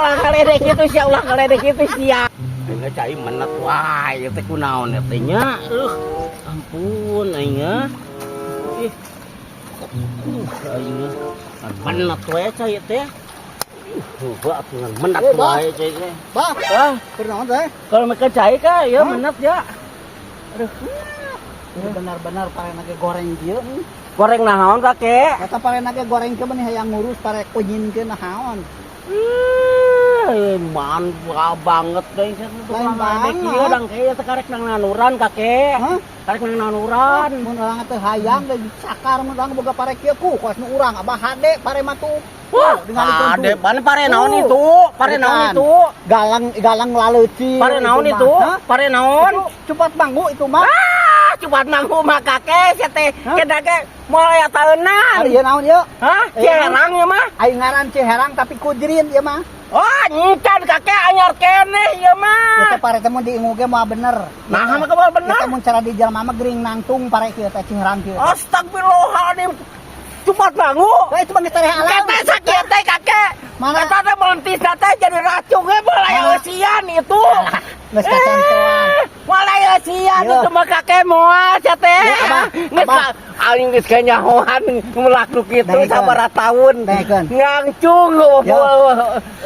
Ulah ngaledek kitu sia, ulah ngaledek kitu sia. Aing cai menet wae, ieu teh kunaon eta nya? Ampun aing ah. Ih. Aing ah. Menet wae cai teh. Coba atuh ngan menet Eh, Bah. Wae cai teh. Bah, Ah, kunaon teh? Kalau mereka cai ka ya Hah? Menet ya. Aduh, Ini benar-benar pare ge goreng kieu. Goreng naon, Kakek? Eta pare ge goreng kieu meni hayang ngurus pare kunyinkeun naon. Ih, man banget deh saya tuh. Lain banget. Ieu dang kayak sekarek nang nanuran, Kakek. Hah? Karek nang nanuran. Mun urang teh hayang ge cakar mun urang boga pare kieu ku kos nu urang abah hade pare mah tuh. Wah, Ningali hade pan pare naon itu? Pare naon Bukan. Itu? Galang galang laleuci. Pare naon itu? Mah. Hah? Pare naon? Itu cepat banggu itu mah. Ah, cepat manggu mah, Kakek, sia teh. Hah? Kita ge moal aya taunan. Ari ieu naon ieu? Hah? Eh, Ciherang ieu mah? Aing ngaran Ciherang tapi kujrin ieu mah. Oh, encan, Kakek, anyar keneh ieu mah. Itu pare teh mun diingu ge moal bener. Nah, mah kebal bener. Itu mun cara di jelema mah gering nangtung pare kieu teh Ciherang kieu. Astagfirullahaladzim. Cepat banggu. Lah itu mah geus tareh alam. Kata sakit teh, Kakek. Mana? Kata teh melentis teh jadi racun ge mulai Mana? Eusian itu. Geus kacontohan. Mulai eusian Yo. Itu mah, Kakek, moal sia teh. Yo, Abah. Geus Abah. Aing geus kanyahoan melak nu kitu Dengekeun. Sabaraha taun. Dengekeun. Ngangcung Yo.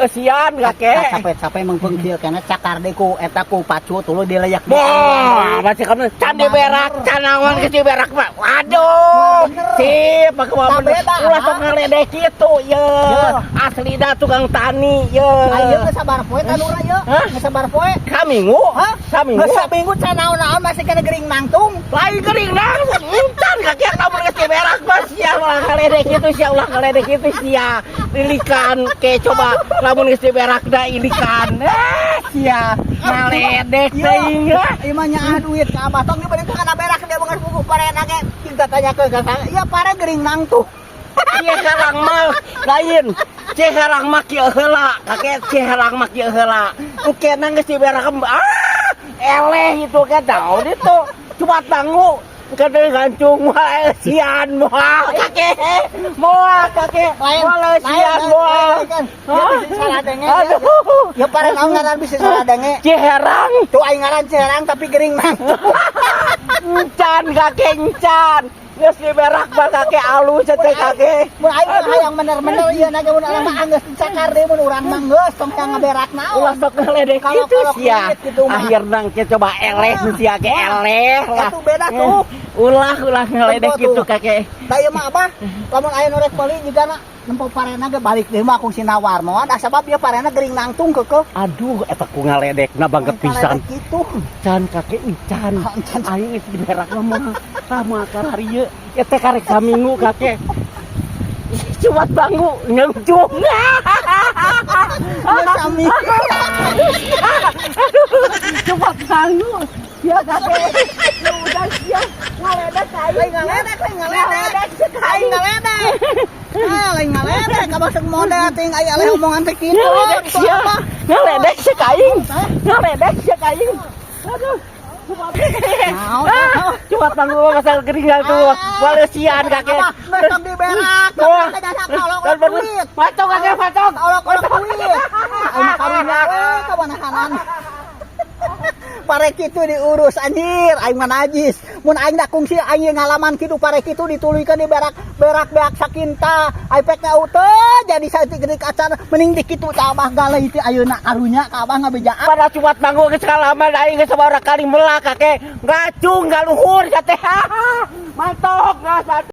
eusian, Kakek. Capek-capek mengpeung kieu kana cakar deui ku eta ku pacu tuluy dileyak. Wah, masih kamu can diberak, can naon geus diberak mah. Waduh. Bener. Sip, aku mah Tak bener. beda, Ulah ah. sok ngaledek kitu ye. Yo. Asli dah tukang tani ye. Ayo geus sabar poe tanura ye. Hah? Geus sabar poe. Kaminggu? Hah? Saminggu? Geus saminggu can naon-naon masih kena gering nangtung. Lain gering langsung encan, Kakek, lamun geus diberak mah sia ulah ngaledek kitu sia, ulah ngaledek kitu sia. Ilikan ke coba lamun geus diberak da ilikan. Eh, sia ngaledek teuing ah. Ieu mah nyaah duit ka abah tong dibeli kana berak dia bukan buku pare ge cinta tanya ke saya. Iya pare gering nangtung. Ciherang mah lain. Ciherang mah kieu heula, Kakek, ciherang mah kieu heula. Engke nang geus diberak ah, eleh itu kan naon itu. Cepat tanggu. Kade gancung moal sian moal, Kakek. Moal, Kakek. Lain Moal sian moal. Kan. Ya bisa salah denge. Aduh. Ya pare naon ngaran bisa salah denge. Ciherang. Tuh aing ngaran Ciherang tapi gering nangtung. Encan, Kakek, encan. Geus diberak mah, Kakek, alus teh, Kakek. Mun aing mah hayang bener-bener ieu na ge mun urang mah anggeus dicakar deui mun urang mah geus tong hayang ngaberak naon. Ulah sok ngeledek Kalau- gitu kalau sia. kulit gitu mah. Akhirna ke coba eleh sia ke eleh lah. Itu beda tuh. Ulah ulah ngeledek Tentu gitu tuh. Kakek. Da ieu mah abah, lamun aya nu rek meuli juga na nempo parena ge balik deui mah kungsi nawar moal da sabab ieu parena gering nangtung keukeuh. Aduh, eta ku ngaledekna banget pisan. Gitu. Encan, Kakek, encan. Encan. Aing geus diberak mah moal. Tah moal hari ieu. Eta karek saminggu, Kakek. Cepat banggu ngengcung. Geus sami. Aduh, cepat banggu. Ya, Kakek. Ya udah sia ngaledek aing. Lain ngaledek, lain ngaledek. Lain ngaledek. Ah, lain ngaledek, abah sok model ting aya aleh omongan teh kitu. Ngaledek Itu sia. apa? Ngaledek sia ka aing. Ngaledek sia ka aing. Aduh. Naon? Ah, cepat banggu pasal keringal tuh. Walesian, Kakek. Abah, geus tong diberak. Wah. Olok-olok duit. Patok, Kakek, patok. Olok-olok duit. Aing mah karunya we kawanahanan. Pare kitu diurus anjir, aing mah najis. Mun aing da kungsi aing ngalaman kitu pare kitu dituluykeun di berak berak beak sakinta. Aing pek teu jadi saeutik gede kacan mending di kitu tah abah galeuh teh ayeuna karunya ka abah ngabejaan. Pada cuat banggu geus kalaman aing geus sabaraha kali melak, Kakek. Ngacung galuhur teh. Mantok, gas.